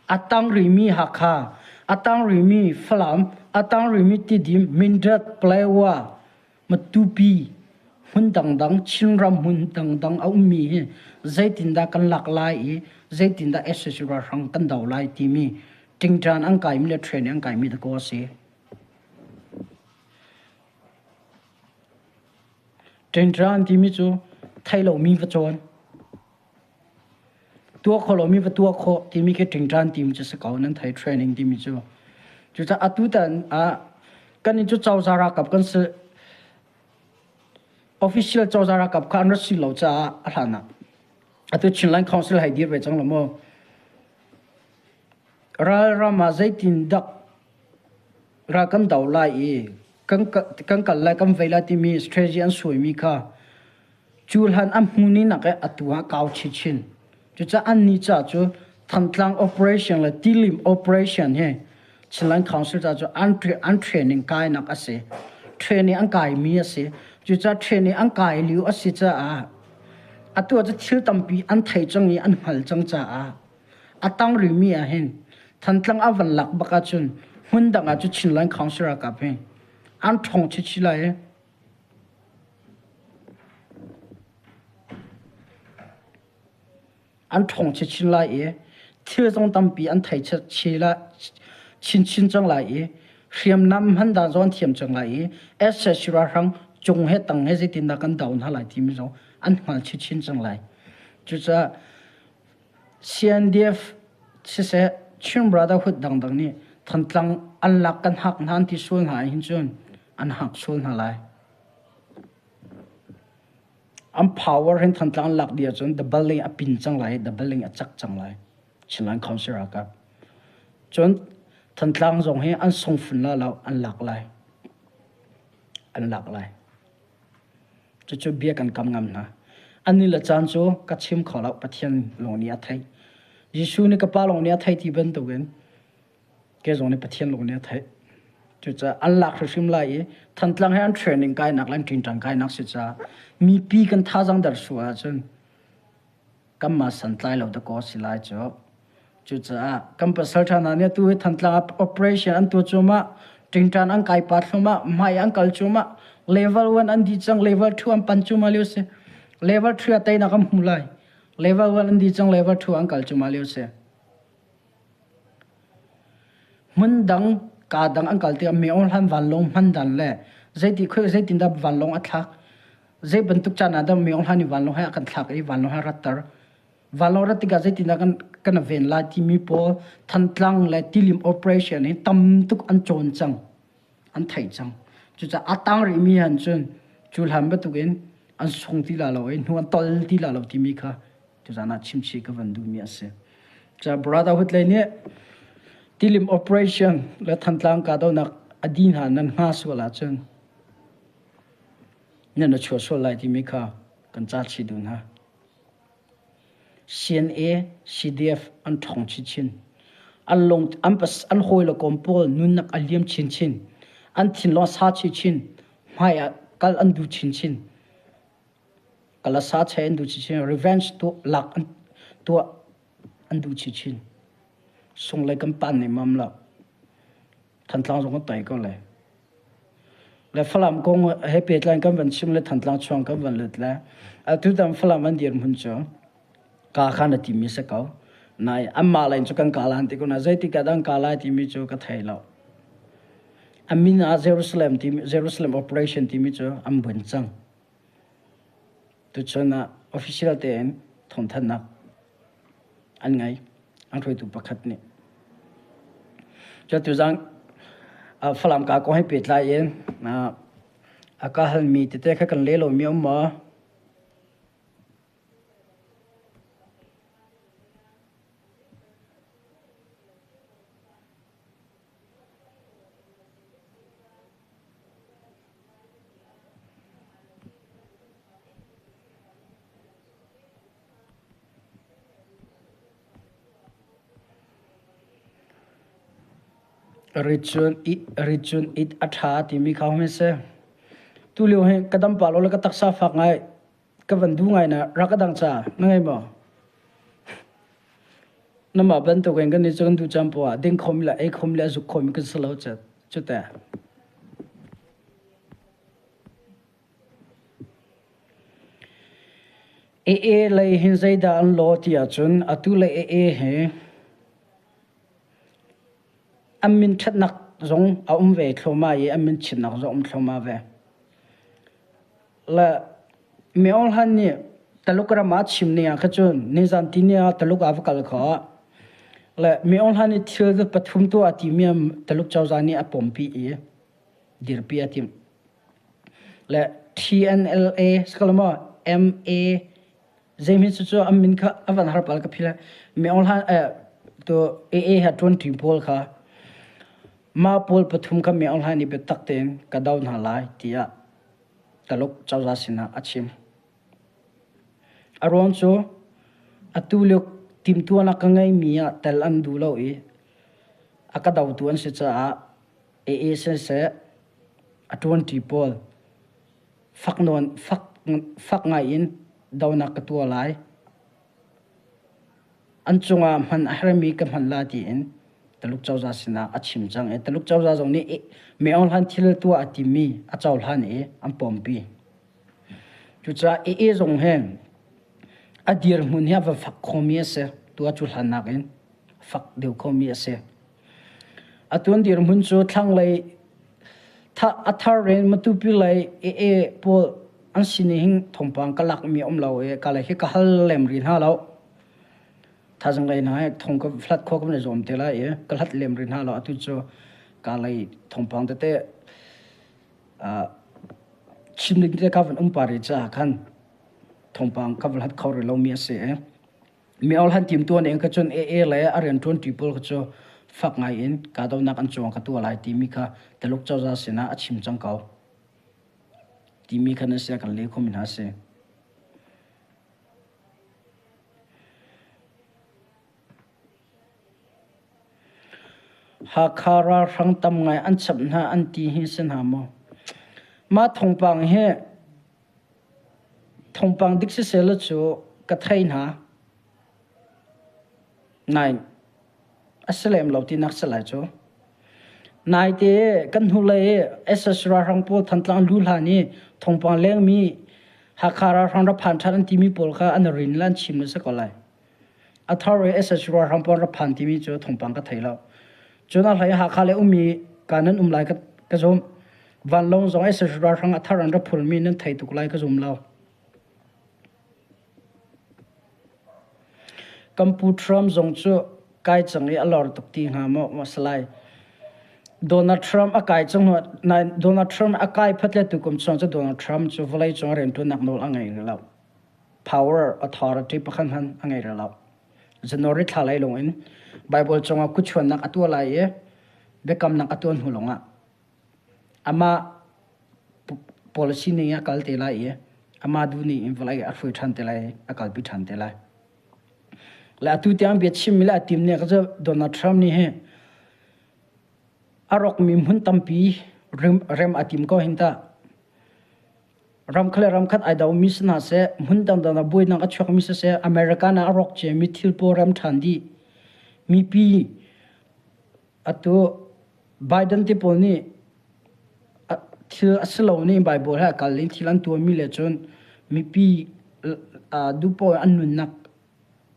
A tang rimi Hakha, a tang rimi Falam, a tang rimi Tidim, Mindat, Palawa, Matupi, hmun dangdang, Chinram hmun dangdang a ummi hi zeitindah kan lak lai i zeitindah sac ralhrang kan do lai timi ṭingṭan an kaimi le training an kaimi dakaw a si. Ṭingṭan timi cu theih lomi va cawn, tuah khawh lomi va tuah khawh timi khi ṭingṭan timi cu si ko nan thei training timi cu. Cucaah atutan ah kan inn cu cozah ralkap kan si. Official cozah ralkap kha an rat si lo caah a hlan ah atu Chinland Council hei dir ve cang lo maw? Ralram ah zeitin dak ral kan do lai i kan kal lai kan vei lai timi strategy an suaimi kha cu hlan an hmu ni nak i atu ah kau chinchin. Cucaah annih ca cu Thantlang operation le Tilim operation hi Chinland Council ca cu an training kainak a si. Training an kaimi a si. Cucaah training an kai lio a si caah atu ah cu thil tampi an thei cang i an hngal cang caah A tang rihmi ah hin Thantlang a van lak bak ahcun hmun dang ah cu Chinland Council ralkap hi an ṭhawng chinchin lai i an ṭhawng chinchin lai i thil zong tampi an thei chinchin cang lai i hriamnam hman dan zong an thiam cang lai i sac ralhrang cung he tang he zeitindah kan do hna lai timi zong an hngal chinchin cang lai. Cucaah CNDF siseh Chin Brotherhood dangdang nih Thantlang an lak kan hak hna an ti sual hna ahhin cun an hak sual hna lai. An power hin Thantlang an lak dih ahcun doubling a pin cang lai i doubling a cak cang lai. Chinland Council ralkap. Cun Thantlang zong hi an sung fun la lo an lak lai. An lak lai. Cucu bia kan kam ngam hna. An ni le caan cu ka chim kho lo, Pathian lawng nih a theih. Jesuh nih ka Pa lawng nih a theih ti bantukin ke zong nih Pathian lawng nih a theih. Cucaah an lak hrimhrim lai i Thantlang he an training kainak le an ṭingṭang kainak si caah mipi kan thazaang der sual ahcun kanmah santlai lo dakaw si lai cu. Cucaah kan pasal ṭha hna nih atu hi Thantlang ah operation an tuah cuahmah, ṭingṭan an kai pah thluahmah, hmai an kal cuahmah, level 1 an dih cang, level 2 an pan cuahmah lio si. Level 3 ah teinak an hmu lai. Level 1 an dih cang, level 2 an kal cuahmah lio si. Hmun dang, kaa dang an kal tikah Myo Hlan vanlawng hman dan le zeiti khoi zeitindah vanlawng a thlak, zei bantuk caan ah dah Myo Hlan i vanlawng he a kan thlak i vanlawng he a ratter. Vanlawng rat tikah zeitindah kan kan ven lai timi pawl Thantlang le Tilim operation hi tam tuk an cawn cang, an theih cang. Cucaah a tang rihmi han cun cu hlan bantukin an sung ti la lo i hnu an tol ti la lo timi kha tuzaan ah chimchih ka van duhmi a si. Ca Brotherhood lei nih Tilim operation le Thantlang kahdohnak a dih hna nan hnga sual ahcun. Nan a chuah sual lai timi kha kan ca chih duh hna. CNA, CDF an ṭhawng chinchin. An lung an pas an hawi le kom pawl nunnak a liam chinchin. An thinlung a sa chinchin. Hmai ah kal an duh chinchin. Kal a sa chei an duh chinchin. Revenge tuah lak an tuah an duh chinchin. Sunglei kan pan nemam lo. Thantlang zong kan tai ko lai. Le Falam kong he pehtlai kan van chim le Thantlang chuang kan van lut le atutan Falam an dirhmun cu ka kha na timi si ko. Nai anmah lei cu kan ka lan ti ko na zeitik ah dah an ka lai timi cu ka thei lo. A min ah Jerusalem timi Jerusalem operation timi cu an buan cang. Tuchun ah official tein thawngthanhnak an ngei. An hruaitu pakhat nih. Cu tuzang Falam ka kong he pehtlai in a ka halmi tete kha kan le lomi um maw? Rit cun it a ṭha timi kha hme seh. Tulio hi ka dam pah lo le ka taksa fak ngai ka van duh ngai na rak ka dang ca na ngei maw? Namah bantuk in kan nih cu kan duh caan poah ah ding khomi le ei khomi le a zuk khomi kan si lo cu teh. AA lei hin zeidah an law ti ahcun atu le AA hi an min ṭhatnak zong a um ve thluahmah i an min chiatnak zong a um thluahmah ve. Le Mi Aung Hlaing nih Taluk ram ah chim ning ah kha cun nizan tini ah Taluk ah va kal khawh. Le Mi Aung Hlaing nih thil pathum tuah a timi Taluk cozah nih a pompi i dirpi a timh. Le TNLA sakalamaw MA zeihmanh cucu an min kha a van har pal ka philh. Mi Aung Hlaing eh to AA ha ṭuan ṭi pawl kha mah pawl pathum kha Mi Aung Hlaing nih biatak tein ka do hna lai tiah Taluk cozah sinah a chim. A ruang cu atu lio timhtuahnak ka ngeimi ah tel an duh lo i a ka dotu an si caah AA siseh a ṭuanṭi pawl fak nawn fak fak ngai in donak ka tuah lai. An cungah hman a hermi ka hman la tiin Taluk cozah sinah a chim cang i Taluk cozah zong nih Mi Aung Hlaing thil tuah a timmi a cohlan i an pompi. Cucaah AA zong hi a dirhmun hi a va fak khomi a si. Tuah cu hlan nakin fak deuh khomi a si. Atu an dirhmun cu thlanglei a thar in Matupi lei AA pawl an sin hin thawngpang ka lakmi a um lo i ka lei hi ka hal lem rih hna lo. Thazang lei hna hi thong ka hlat khawh ka van i zuam te lai i ka hlat lem rih hna lo. Atu cu ka lei thawngpang tete chim ding tete ka van um pah rih caah khan thawngpang ka van hlat kho rih lomi a si i mi han tim tuan in kha cun AA le a rianṭuan ṭi pawl kha cu fak ngai in kahdohnak an cuang ka tuah lai timi kha Taluk cozah sinah a chim cang ko timi kha nan sia kan le khomi hna a si. Hakha ralhrang tam ngai an chap hna an ti hi si hna maw? Mah thawngpang hi thawngpang dik siseh law cu ka thei hna. Nain a si lem lo tinak si lai cu. Naite kan hnulei i SS ralhrang pawl Thantlang lu hlan i thawngpang lengmi Hakha ralhrang rak phan ṭhan an timi pawl kha an rin le an chim le si ko lai. A thar i SS ralhrang pawl rak phan timi cu thawngpang ka thei lo. Cun a hlei Hakha le ummi ka nan um lai ka, ka zumh. Vanlawng zong SS ralhrang a thar an rak phurmi nan thei tuk lai ka zum lo. Kan pu Trump zong cu kai cang i a lor tuk ti hnga maw maw si lai. Donald Trump a kai cang nain Donald Trump a kai phat le tukum chung cu Donald Trump cu vawleicung rianṭuannak nawl a ngei rih lo. Power authority pakhat hmanh a ngei rih lo. January thla lei lawng in Bible cungah kutchuannak a tuah lai i biakamnak a tuah hnu lawngah amah. policy ning a kal te lai i amah duh ning in vawlei a hruai ṭhan te lai i a kalpi ṭhan te lai. Le atu tiang bia chimmi le a tim nih cu Donald Trump nih hi a rawkmi hmun tampi rem a tim ko hin tah. Ramkhat le ramkhat ai domi si hna seh, hmun dangdang ah buainak a chuakmi siseh, American ah a rawk ciami thil pawl rem ṭhan dih. Mipi atu Biden te pawl nih thil a si lo nih Bible he a kal in thil an tuahmi le cun mipi duhpoh an nunnak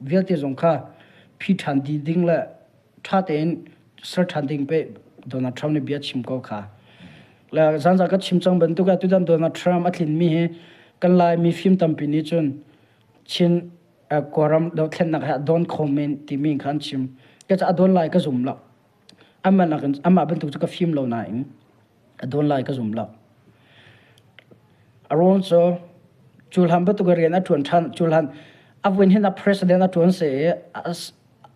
vialte zong kha phi ṭhan dih ding le ṭha tein ser ṭhan ding pe Donald Trump nih bia chim ko kha. Le zanzan ka chim cang bantuk ah tutan Donald Trump a tlinmi hi kan Lai mifim tampi nih cun Chin Kawlram dothlennak he a dawn kho men timi kha an chim. Ka a dawn lai ka zum lo. Amah nakin amah bantuk cu ka fim lo nain a dawn lai ka zum lo. A ruang cu culhan bantuk rian a ṭuan ṭhan culhan a vui hin a president a ṭuan se i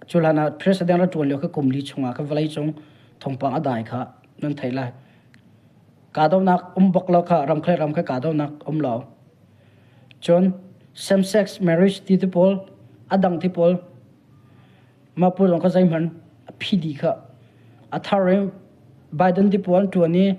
culhan ah president a ṭuan lio kha kum li chungah kha vawlei cung thawngpang a dai kha nan thei lai. Kahdohnak um bak lo kha ramkhel ram kha kahdohnak um lo. Cun same sex marriage ti te pawl a dang ti pawl Mah pawl zong kha zeihmanh a phi dih kha. A thar in Biden ti pawl an ṭuan i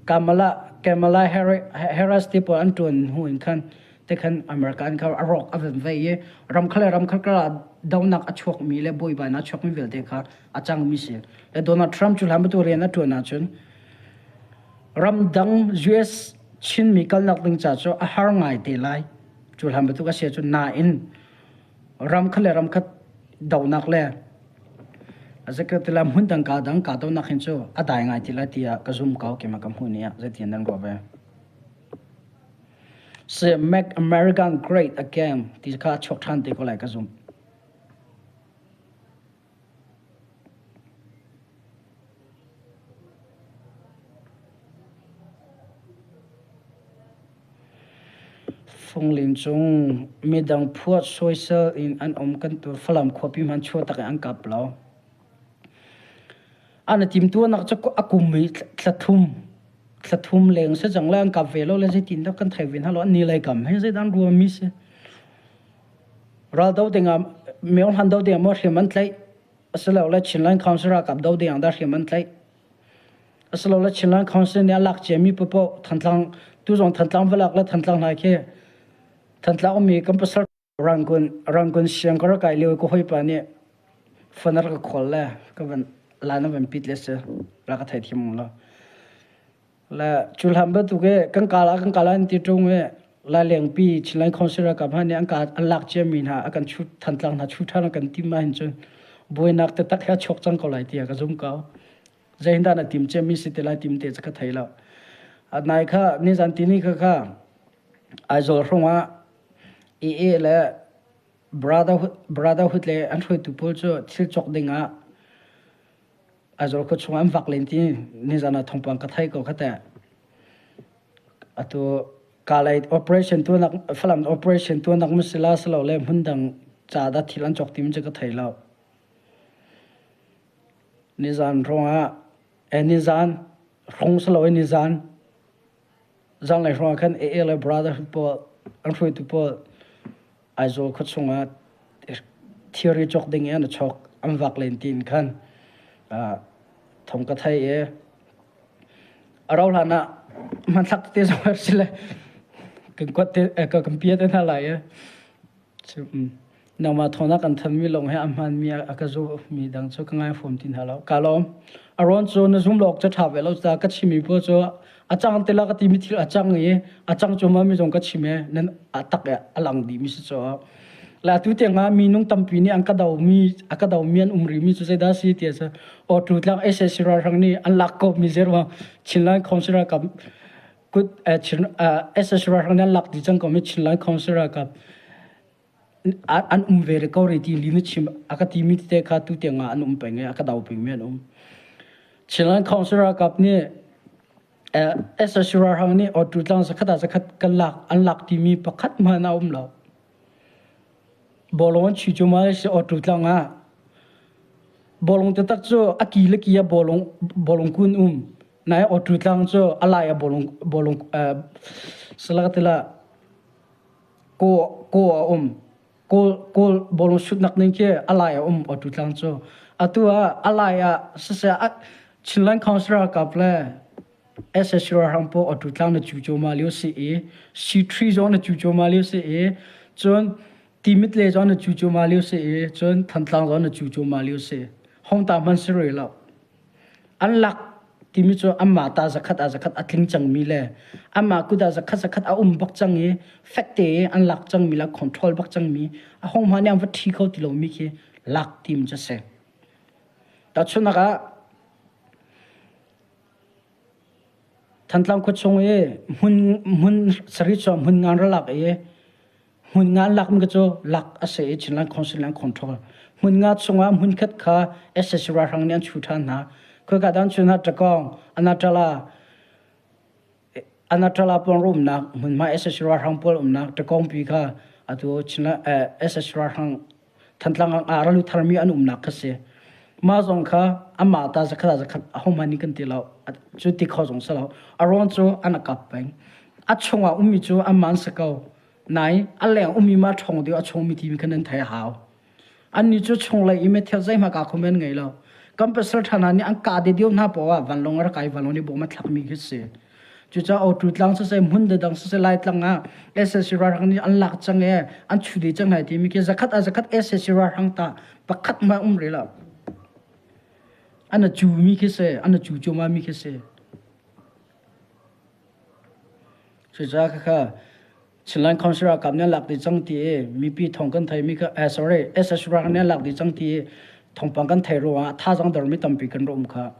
Kamala, Kamala Harris ti pawl an ṭuan hnu in khan te khan America in kha a rawk a van vei i ramkhal le ramkhal kar ah donak a chuakmi le buaibainak a chuakmi vialte kha a cangmi si. Le Donald Trump cu hlan bantuk rian a ṭuan ahcun ramdang US Chinmi kalnak ding ca cu a har ngai te lai. Cu hlan bantuk a si ahcun nain ramkhat le ramkhat dohnak le zeikatila hmun dang ka dang ka dohnak hin cu a dai ngai ti lai tiah ka zum ko keimah ka hmuh ni ah zeitin nan ruah ve. Si Make America Great Again ti kha chuak ṭhan te ko lai ka zum. Fungling cung midang phuat sawisel in an um kan tu Falam khuapi hmanh chuahtak in an kap lo. An i timtuahnak cu a kum i thla thum thla thum leng si cang le an kap ve lo le zeitin dah kan thei ve hna lo an ni lei kam hi zeidah an ruahmi si. Ral do dingah myo hlan do dingah maw hriam an tlaih asilole Chinland Council ralkap do dingah dah hriam an tlaih. Asilole Chinland Council nih a lak ciami paohpaoh Thantlang tu zong Thantlang va lak le Thantlang hna khi Thantlang ummi kan pasal Rangoon Rangoon siang ka rak kai lio ka hawipa nih phone a rak ka call le ka van line a van pit le si rak ka theithiam lo. Le cu hlan bantuk i kan kala kan kala an ti ṭung i Lailengpi Chinland Council ralkap hna nih an ka an lak ciami hna a kan chu Thantlang hna chu ṭhan a kan tim ahhin cun buainak taktak hi a chuak cang ko lai tiah ka zum ko. Zeihindah na tim ciami si te lai tim te cu ka thei lo. A nai kha nizan tini kha kha Aizawl hrawng ah AA le Brotherhood, Brotherhood le an hruaitu pawl cu thil cawk ding ah Aizawl khua chung ah an vak len ti nizan ah thawngpang ka thei ko kha teh. Atu Kalay operation tuahnak Falam operation tuahnak ma si la si lo le hmundang ca dah thil an cawk timi cu ka thei lo. Nizan hrawng ah eh nizan hrong si lo in nizan zanlei hrawng ah khan AA le Brotherhood pawl an hruaitu pawl Aizawl khua chung ah thilri cawk ding in an i chawk an vak len tiin khan thong ka thei i a rauh hlan ah hmanthlak tete zong a si le kan kuat te kan pia te hna lai i Nangmah thawng kan thanmi lawng hi a hmaanmi a ka zummi dang cu ka ngai fom ti hna lo. Ka lawm. A rawn cu na zum lo awk cu ṭha ve lo ca ka chimmi pawl cu a cang te la ka timi thil a cang i a cang cuahmah mi zong ka chim i nan a tak i a lang dihmi si cu. Le atu tiang ah minung tampi nih an ka domi a ka domi an um rihmi cu zeidah a si ti a Awtu tlang SAC ralhrang nih an lak ko mi zeiruang Chinland Council ralkap kut Chin SAC ralhrang nih an lak dih cang ko mi Chinland Council ralkap an um ve ko rih ti li na chim a ka timi tete kha tu tiang ah an um peng i a ka do pengmi an um. Chinland Council ralkap nih SSC ralhrang nih awtu tlang zakhat ah zakhat kan lak an lak timi pakhat hmanh a um lo. Bawlung an chuih cu ma si awtu tlang ah bawlung taktak cu a ki le ki ah bawlung bawlung kun um. Nai Awṭu tlang cu a lai ah bawlung bawlung salakatila kaw kaw a um. Kawl kawl bawlung sutnak ning khi a lai a um Awṭu tlang cu. Atu ah a lai ah siseh Chinland Council ralkap le SSC ralhrang pawl Awṭu tlang na cu cuahmah lio si i C3 zong na cu cuahmah lio si i cun Timit le zong na cu cuahmah lio si i cun Thantlang zong na cu cuahmah lio si. Hong ta hmanh si rih lo. An lak timi cu anmah ta zakhat ah zakhat a tling cangmi le anmah kut ah zakhat zakhat a um bak cang i fek te i an lak cangmi le control bak cangmi a hong hmanh nih an va ṭhi kho ti lomi khi lak tim cu a si. Tahchunhnak ah Thantlang khuachung i hmun hmun sarih cu hmun ngan ra lak i Hmun nga an lakmi cu lak a si i Chinland Council an control. Hmun nga chungah hmunkhat kha sac ralhrang nih an chu ṭhan hna. Khoika dah an chu hna? Ṭakawng, Anatala, Anatala pawng umnak hmunhma sac ralhrang pawl umnak Ṭakawngpi kha atu Chinland sac ralhrang Thantlang ah ralu tharmi an umnak kha si. Mah zong kha amah ta zakhat ah zakhat ahohmanh nih kan ti lo. Cu ti kho zong si lo. A ruang cu an a kap peng. A chungah ummi cu anmah an si ko. Nai a leng ummi mah ṭhawng deuh a chungmi timi kha nan theih a hau. Annih cu chunglei i methil zeihmanh kaa kho men ngei lo. Kan pasal ṭha hna nih an kah dedeo hna poah ah vanlawng a rak kai vanlawng nih bawm a thlakmi khi si. Cucaah Awṭu tlang siseh hmun dang siseh Laitlang ah sac ralhrang nih an lak cang i an chu dih cang hna timi khi zakhat ah zakhat sac ralhrang tah pakhat hmanh um rih lo. An a cumi khi si, an a cu cuahmah mi khi si. Cucaah khakha Chinland Council ralkap nih an lak dih cang ti i mipi thawng kan theimi kha eh sorry SSC ralkap nih an lak dih cang ti i thawngpang kan theih ruangah thazaang dormi tampi kan rak um kha.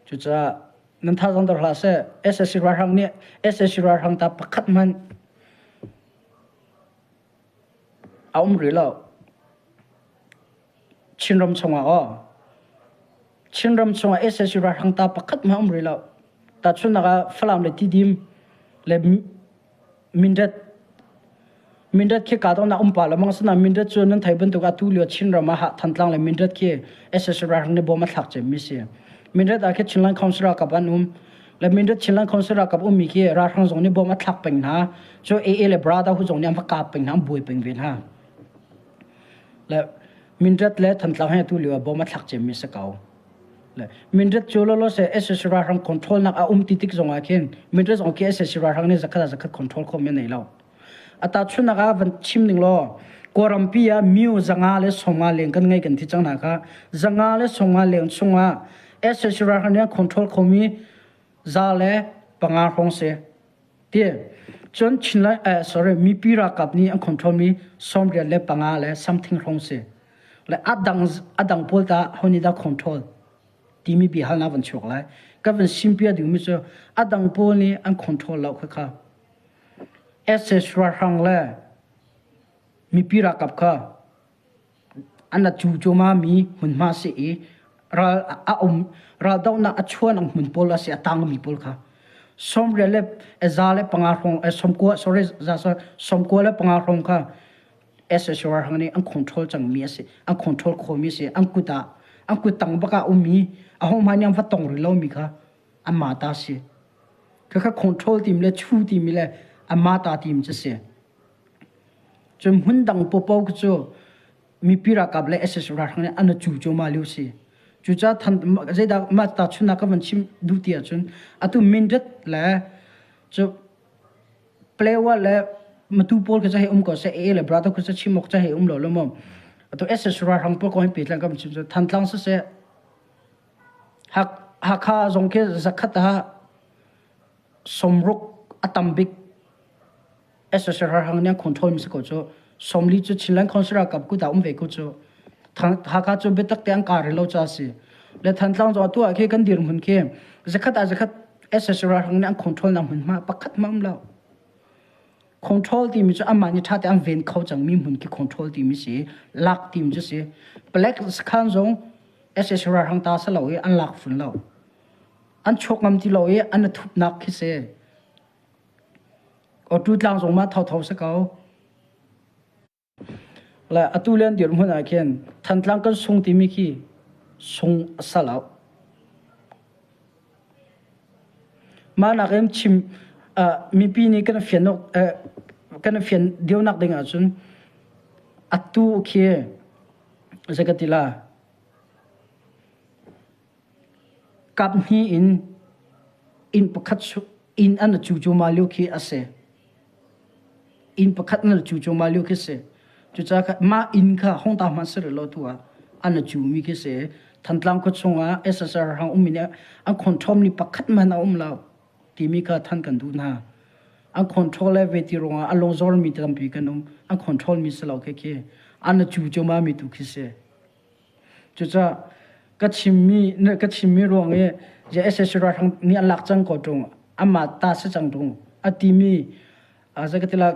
Cucaah nan thazaang dor hlah seh SSC ralhrang nih SSC ralhrang ta pakhat hmanh a um rih lo. Chinram chungah aw Chinram chungah sac ralhrang ta pakhat hmanh um rih lo. Tahchunhnak ah Falam le Tidim le Mindat Mindat khi kahdohnak um pah lengmang asinain Mindat cu nan theih bantuk atu lio Chinram ah Thantlang le Mindat khi sac ralhrang nih bom a thlak cemmi si. Mindat ah khi Chinland Council ralkap an um. Le Mindat Chinland Council ralkap ummi khi ralhrang zong nih bom a thlak peng hna. Cu AA le Brotherhood zong nih an va kap peng hna, an buai peng ve hna. Le Mindat le Thantlang he atu lio ah bom a thlak cemmi si ko. Le Mindat cu lawlaw se sac ralhrang control nak a um ti tik zong ah khin Mindat zong khi sac ralhrang nih zakhat ah zakhat control khawh mi nei lo. Ata chunak ah van chim ning law Kawlrampi ah myu zanga le songa leng kan ngei kan ti cang hna kha zanga le songa leng chungah sac ralhrang nih control khomi za le panga hrawng si. Ti cun Chinland eh sorry mipi ralkap nih an control mi 75 le something hrawng si. Le adang adang pawl ta ho nih dah control timi bia halnak van chuak lai. Ka van simpia ding mi cu adang pawl nih an control lo kha kha. SS ralhrang le mipi ralkap kha An a cu cuahmahmi hmunhma a si i ral a um raldohnak a chuahnak hmun pawl a si a tangmi pawl kha sawmriat le za le panga hrawng sawmkua sorry za sawmkua le panga hrawng kha SSR ralhrang nih an control cangmi a si an control khawhmi a si an kut ah an kut tang bak ah ummi ahohmanh nih an va tong rih lomi kha anmah ta a si khakha control timi le chu timi le anmah ta timi cu a si. Cun hmun dang paohpaoh khi cu mipi ralkap le sac ralhrang nih an i cu cuahmah lio si. Cucaah than zeidah mah tahchunhnak ka van chim duh ti ahcun atu Mindat le cu Palewa le Matu pawl khi cu hei um ko seh, AA le Brother khi cu chim awk cu hei um lo lo maw. Atu sac ralhrang pawl kong hi pehtlaih kan chim cu Thantlang siseh Hakha zong khi zakhat ah sawmruk a tam bik SSR ralhrang nih an control mi si ko cu sawmli cu Chinland Council ralkap kut ah um ve ko cu Hakha cu biatak te an kar rih lo ca si le Thantlang zong atu ah khi kan dirhmun khi zakhat ah zakhat SSR ralhrang nih an control nak hmunhma pakhat hmanh um lo control timi cu amah nih ṭha te an ven kho cang mi hmun khi control timi si lak timi cu si Black sakhan zong SSR ralhrang ta si lo i an lak fun lo an chuak ngam ti lo i an thupnak khi si Awtu tlang zong mah thotho si ko. Le atu le an dirhmun ah khin Thantlang kan sung timi khi Sung a sa lo. Mah nakin chim mipi nih kan fian kan fian deuhnak ding ahcun atu khi zei ka ti la kap hnih in inn pakhat inn an cu cu ma lio khi a si. Inn pakhat na cu cu ma lio khi si. Cucaah mah inn kha hong ta hmanh si rih lo tu ah an a cumi khi si. Thantlang khua chungah SSR hang ummi nih an control mi pakhat hmanh a um lo timi kha than kan duh hna. An control le ve ti ruangah a lungzor mi tampi kan um. An control mi si lo khi khi an a cu cu ma mi tu khi si. Cucaah ka chimmi ka chimmi ruang i SSC ralhrang nih an lak cang ko ṭung amah ta si cang ṭung a timi zei ka ti la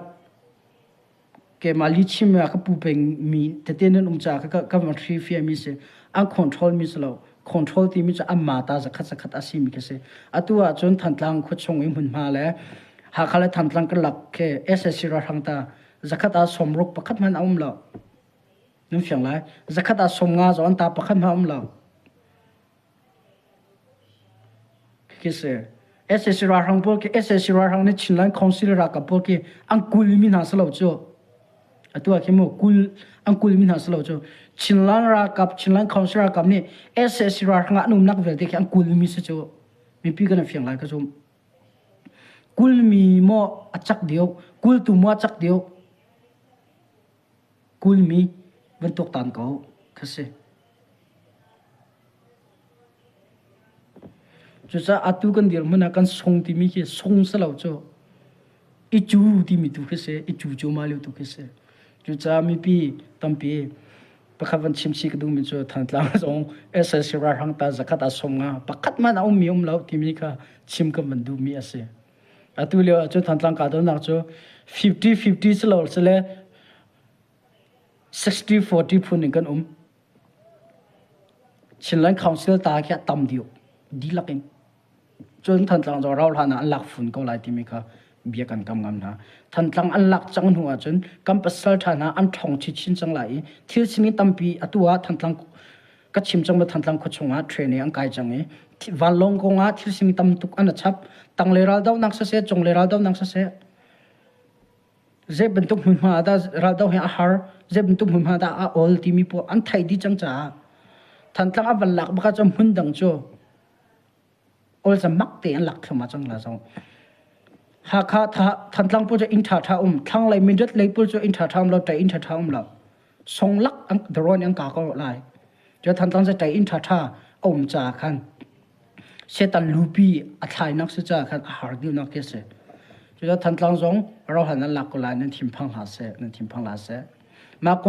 keimah lihchim ah ka pu pengmi tete nan um caah ka ka van hrifiami si an control mi si lo control timi cu anmah ta zakhat zakhat a simi khi si atu ahcun Thantlang khuachung i hmunhma le Hakha le Thantlang karlak khi SSC ralhrang ta zakhat ah sawmruk pakhat hmanh a um lo Nan fiang lai. Zakhat ah 50 zong an ta pakhat hmanh um lo. Khi si. SAC ralhrang pawl khi SAC ralhrang nih Chinland Council ralkap pawl khi an kulmi hna si lo cu. Atu ah khi mu kul an kulmi hna si lo cu. Chinland ralkap Chinland Council ralkap nih SAC ralhrang an umnak vialte khi an kulmi si cu. Mipi kan fiang lai ka zum. Kulmi maw a cak deuh, kultu maw a cak deuh. Kulmi van tuaktan ko kha si. Cucaah atu kan dirhmun ah kan sung timi khi sung si lo cu i cu timi tu khi si, i cu cu ma lio tu khi si. Cucaah mipi tampi pakhat van chim chih ka duhmi cu Thantlang zong SLC ralhrang ta zakhat ah 50 pakhat hmanh a ummi um lo timi kha chim kan van duhmi a si. Atu lio ahcun Thantlang kahdohnak cu 50-50 si lo sile 60-40 phun in kan um. Chinland Council ta khi a tam deuh dihlak in. Cun Thantlang zong rau hlan ah an lak fun ko lai timi kha bia kan kam ngam hna. Thantlang an lak cang hnu ahcun kan pasal ṭha hna an ṭhawng chinchin cang lai i thil sining tampi atu ah Thantlang ka chim cang Thantlang khua chungah training an kai cang i vanlawng kong ah thil sining tam tuk an chap. Tanglei raldohnak siseh, cunglei raldohnak siseh, zei bantuk hmunhma ah dah raldoh hi a har, zei bantuk hmunhma dah a awl timi pawl an theih dih cang caah Thantlang a van lak bak ahcun hmun dang cu Awlcam mak te an lak thluahmah cang la zong. Hakha Thantlang pawl cu inn ṭhaṭha um, thlanglei Mindat lei pawl cu inn ṭhaṭha um lo, ṭai inn ṭhaṭha um lo. Songlak an drone an ka ko lai. Cu Thantlang cu ṭai inn ṭhaṭha a um caah khan Setan lupi a thlainak si caah khan a har deuhnak khi a si. Cucaah Thantlang zong rauhlan an lak ko lai nan thinphang hlah seh, nan thinphang hlah seh. Mah kong.